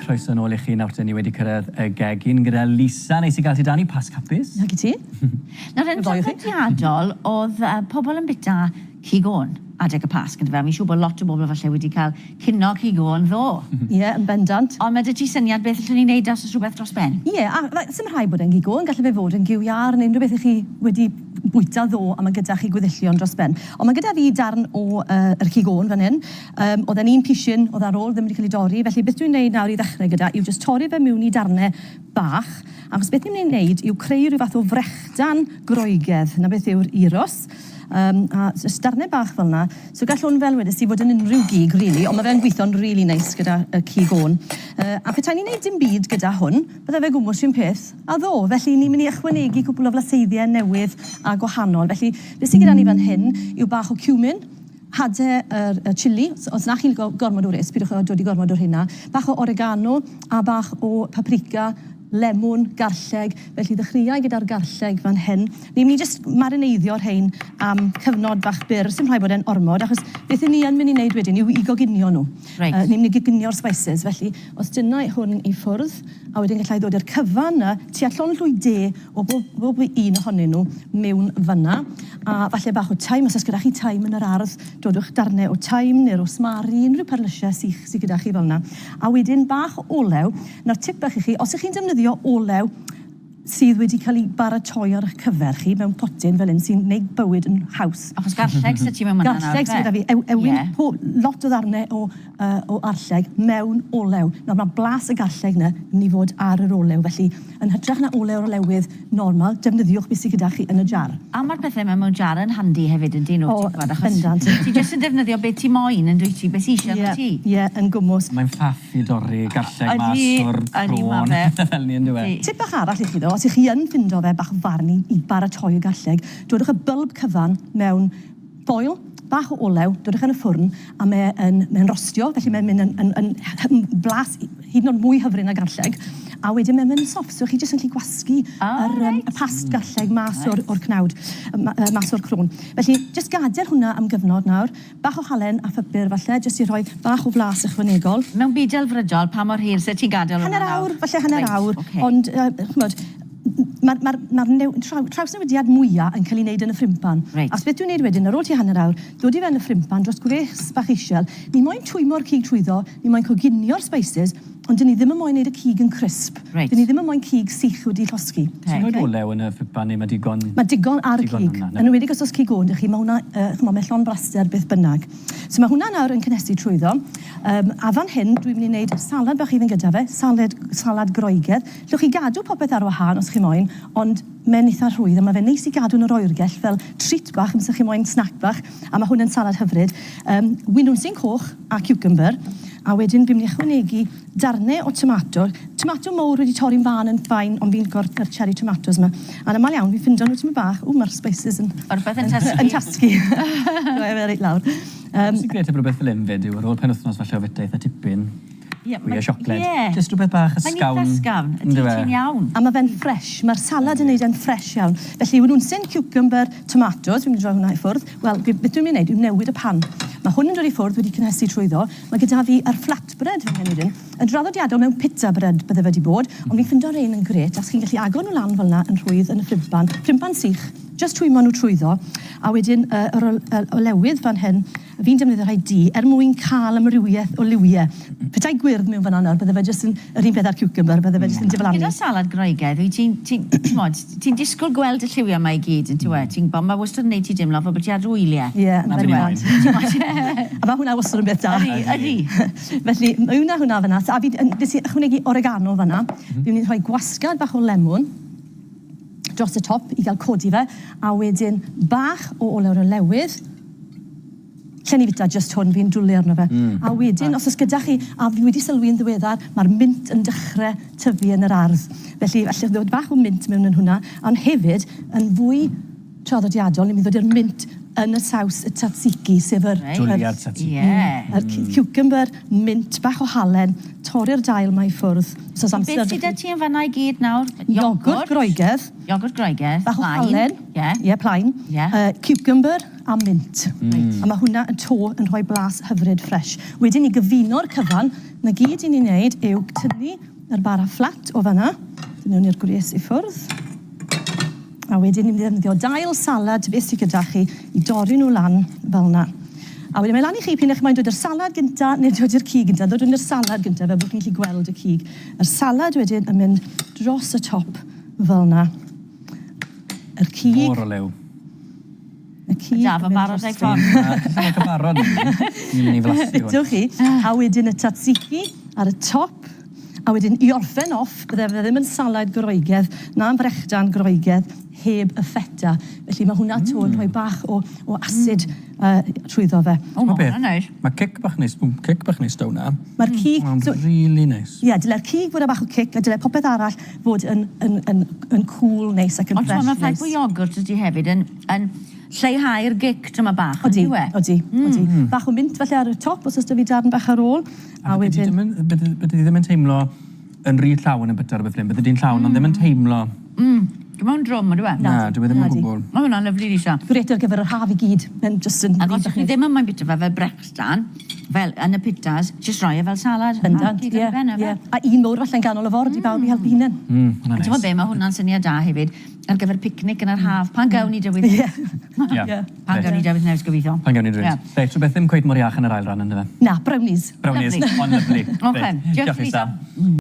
Croeso nôl i chi nawr te ni wedi cyrraedd y gegin gyda Lisa. Neis i gael ti 'da ni. Pasg hapus. Nag i ti. Nawr yn draddodiadol o'dd pobl yn bita cig oen adeg y Pasg yndyfe? A fi'n siŵr bod lot o bobl falle wedi cael cino cig oen ddo. Ie, yn bendant. Ond ma' 'da ti syniad beth allwn ni neud os o's rhywbeth dros ben? Ie, a sim rhaid bod e'n gig oen, galle fe fod yn gyw iâr neu unrhyw beth 'ych chi wedi bwyta ddo a ma' gyda chi gweddillion dros ben. Ond ma' gyda fi darn o yy yr cig oen fan hyn. Yym, oedd e'n un pishyn oedd ar ôl, ddim wedi cael ei dorri, felly beth dwi'n wneud nawr i ddechrau gyda yw jyst torri fe mewn i darnau bach, achos beth ni'n mynd i wneud yw creu rhyw fath o frechdan Groegaidd, 'na beth yw'r gyros, yym, a jyst darnau bach fel 'na. So gall hwn, fel wedes i, fod yn unrhyw gig rili, ond ma' fe'n gweithio'n rili neis gyda y cig oen. Yy, a petai ni'n wneud dim byd gyda hwn, bydde fe gwmws rhywun peth â ddo. Felly ni'n mynd i ychwanegu cwpl o flaseiddiau newydd a gwahanol. Felly beth sy gyda ni fan hyn yw bach o cumin, Hade yr y chilli, os na chi'n lico gormod o wres, pidwch â dodi gormod o rheina. Bach o oregano a bach o paprika, lemwn, garlleg. Felly ddechreuai gyda'r garlleg fan hyn. Ni'n mynd i jyst marineiddio rhein am cyfnod bach byr, sim rhaid bod e'n ormod, achos beth 'yn ni yn mynd i wneud wedyn yw i goginio nhw. Reit. Ni'n mynd i goginio'r spices, felly os dynna i hwn i ffwrdd, a wedyn galla i ddod i'r cyfan 'na, tua llond llwy de o bob, bob un ohonyn nhw mewn fan'na, a falle bach o thyme, os oes gyda chi thyme yn yr ardd, dodwch darnau o thyme neu rosmari, unrhyw perlysiau sych sydd gyda chi fel 'na. A wedyn bach o olew. Nawr tip bach i chi, os ych chi'n defnyddio olew sydd wedi cael ei baratoi ar eich cyfer chi mewn potyn fel hyn sy'n gwneud bywyd yn haws. Achos garlleg sy ti mewn fan'na nawr ife? Garlleg sydd gyda fi, ewyn, lot o ddarnau o yy o arlleg mewn olew. Nawr ma' blas y garlleg 'na yn myn' i fod ar yr olew, felly yn hytrach na olew o'r olewydd normal, defnyddiwch beth sy gyda chi yn y jar. A ma'r pethe 'ma mewn jar yn handi hefyd yndyn nhw, ti'n gwbod, achos... O, bendant. ...ti jyst yn defnyddio be' ti moyn yndwyt ti, be' sy isie arnot ti. Ie, ie, yn gwmws. Mae'n ffaff i dorri garlleg mas o'r croen a pethe fel 'ny yndyw e? Tip bach arall i chi ddo, os 'ych chi yn ffindo fe bach farn i i baratoi y garlleg, dodwch y bylb cyfan mewn Foil, bach o olew, dodwch e yn y ffwrn a mae e'n mae'n rostio, felly mae'n mynd yn yn yn yn blas hyd yn oed mwy hyfryd na garlleg. A wedyn mae'n mynd yn soft, so chi jyst yn gallu gwasgu yr yym y past garlleg mas o'r o'r cnawd, yy mas o'r crôn. Felly jyst gadael hwnna am gyfnod nawr, bach o halen a phupur falle, jyst i rhoi bach o flas ychwanegol. Mewn byd delfrydol, pa mor hir 'set ti'n gadael hwnna nawr? Hanner awr, falle hanner awr, ond yy ch'mod, Mae'r ma ma new, traw, trawsnewidiad mwya yn cael ei wneud yn y ffrimpan. Reit. Achos beth dwi'n wneud wedyn, ar ôl tua hanner awr, dod i fe yn y ffrimpan dros gwres bach isiel. Ni moyn twymo'r cig trwyddo, ni moyn coginio'r spices, ond dyn ni ddim yn moyn wneud y cig yn crisp. Reit. Dyn ni ddim yn moyn cig sych wedi llosgi. Ti'n rhoi olew yn y ffrimpan neu mae digon... Mae digon ar y cig. Yn enwedig os oes cig oen 'da chi, mae hwnna, yy, ch'mo', mae llond braster beth bynnag. So mae hwnna nawr yn cynhesu trwyddo. Yym, a fan hyn, dwi'n mynd i wneud salad bach i fynd gyda fe, salad, salad Groegaidd. Llwch chi gadw popeth ar wahân os chi moyn, ond mae'n eitha rhwydd a ma' fe'n neis i gadw yn yr oergell fel treat bach amser chi moyn snack bach, a ma' hwn yn salad hyfryd. Yym, winwnsyn coch a ciwcymbyr, a wedyn fi'n mynd i ychwanegu darne o tomato, tomato mowr wedi torri'n fân yn fine, ond fi'n lico'r yr cherry tomatoes 'ma. A'n amal iawn fi'n ffindo nhw tymed bach, ww ma'r spices yn... Ma' rwbeth yn tasgu. ...yn tasgu. Rhoi fe reit lawr. Yym. Be sy'n grêt am rwbeth fel 'yn 'fyd yw ar ôl penwythnos falle o fita eitha tipyn, Ie, Fwy o siocled. Ie. Jyst rhywbeth bach ysgafn. Mae'n eitha ysgafn. Yndyw e? Ti'n iawn. A ma' fe'n ffresh. Ma'r salad yn neud e'n ffresh iawn. Felly, winwnsyn, ciwcymbyr, tomatos, fi'n mynd i roi hwnna i ffwrdd. Wel, be beth dwi'n mynd i neud yw newid y pan. Ma' hwn yn dod i ffwrdd, wedi cynhesu trwyddo. Ma' gyda fi yr flatbread fan hyn wedyn. Yn draddodiadol mewn pita bread bydde fe 'di bod, ond fi'n ffindo rein yn grêt, achos chi'n gallu agor nhw lan fel 'na yn rhwydd yn y ffrimpan. Ffrimpan sych, jyst twymo nhw trwyddo, a wedyn yy yr ol- yy olewydd fan hyn, Fi'n defnyddio rhai du er mwyn cael amrywiaeth o liwiau. Petai gwyrdd mewn fan'na nawr, bydde fe jyst yn yr un peth â'r ciwcymbyr, bydde fe jyst yn diflannu. Gyda salad Groegaidd, wyt ti'n, ti'n, t'mod, ti'n disgwyl gweld y lliwiau 'ma i gyd, yn dyw e? Ti'n gwbod, ma' wastad yn neud ti dimlo fel bod ti ar wylie. Ie, yn bendant. A ma' hwnna wastad yn beth da. Ydi, ydi. Felly, mewn â hwnna fan'na. A fi, nes i ychwanegu oregano fan'na. Fi'n mynd i rhoi gwasgad bach o lemwn dros y top i gael codi fe, a wedyn bach o olew olewydd. Lle ni fita jyst hwn, fi'n dwlu arno fe. A wedyn, os oes gyda chi, a fi wedi sylwi yn ddiweddar, mae'r mint yn dechrau tyfu yn yr ardd. Felly, allwch chi ddod bach o mint mewn yn hwnna, ond hefyd, yn fwy traddodiadol, ni'n mynd i ddod i'r mint yn y saws y tzatziki, sef yr... Reit. Dwli ar tzatziki. Ie. Yr ciwcymbyr, mint, bach o halen, torri'r dail 'ma i ffwrdd. Os oes amser 'da chi. Beth sy 'da ti yn fan'na i gyd nawr? Iogwrt Groegaidd. Iogwrt Groegaidd. Bach o halen. Ie. Ie, plaen. Ie. Ciwcymbyr a mint. Reit. A ma' hwnna yn to yn rhoi blas hyfryd ffresh. Wedyn i gyfuno'r cyfan, Na gyd i ni'n neud yw tynnu yr bara fflat o fan'na. Dyna ni'r gwres i ffwrdd. A wedyn ni'n mynd i ddefnyddio dail salad, beth sydd gyda chi, i dorri nhw lan fel 'na. A wedyn mae lan i chi p'un ych chi'n moyn dod i'r salad gynta neu dod i'r cig gynta. Ddodwn ni'r salad gynta fel bod chi'n gallu gweld y cig. Yr salad wedyn yn mynd dros y top fel 'na. Yr cig. Môr o liw. Y cig. Daf yn barod a'i ffordd. Ti'n barod. Ni'n mynd i flasu hwn. Ydwch chi. A wedyn y tzatziki ar y top. A wedyn i orffen off, bydde fe ddim yn salad Groegaidd na'n frechdan Groegaidd heb y feta. Felly mae hwnna 'to yn rhoi bach o o acid trwyddo fe. O, ma' hwnna'n neis. Mae cic bach neis, ww, cic bach neis 'da hwnna. Mae'r cig... Mae'n rili neis. Ie, dyle'r cig fod â bach o cic a dyle popeth arall fod yn yn yn yn cŵl neis ac yn Ond fresh t'mo' ma'r ffaith neis. bo' iogwrt 'da ti hefyd yn yn lleihau'r gic tyma' bach Odi, on'd yw e? odi, odi. Bach o mint falle ar y top os o's 'da fi darn bach ar ôl. A wedyn... Bydde di ddim yn teimlo yn rhy llawn yn byta rhywbeth fel hyn. Bydde di'n llawn ond ddim yn teimlo... Dim ond drwm on'd yw e? Na, dyw e ddim o gwbl. Ma' hwnna'n lyfli Lisa. Grêt ar gyfer yr haf i gyd. Mae'n jyst yn... Ac os 'ych chi ddim yn moyn bita fe fel brechdan, fel yn y pitas, jyst rhoi e fel salad. Bendant, ie, ie. A un mowr falle yn ganol y ford i bawb i helpu hunain. Mm, hwnna'n neis. A t'mod be, ma' hwnna'n syniad da hefyd ar gyfer picnic yn yr haf. Pan gawn ni dywydd Ie. Ie. Pan gawn ni dywydd neis gobeithio. Pan gawn ni dywydd. Reit, rhywbeth ddim cweit mor iach yn yr ail ran yndyfe? Na, brownies. Brownies, ond lyfli. Ocê, diolch Lisa.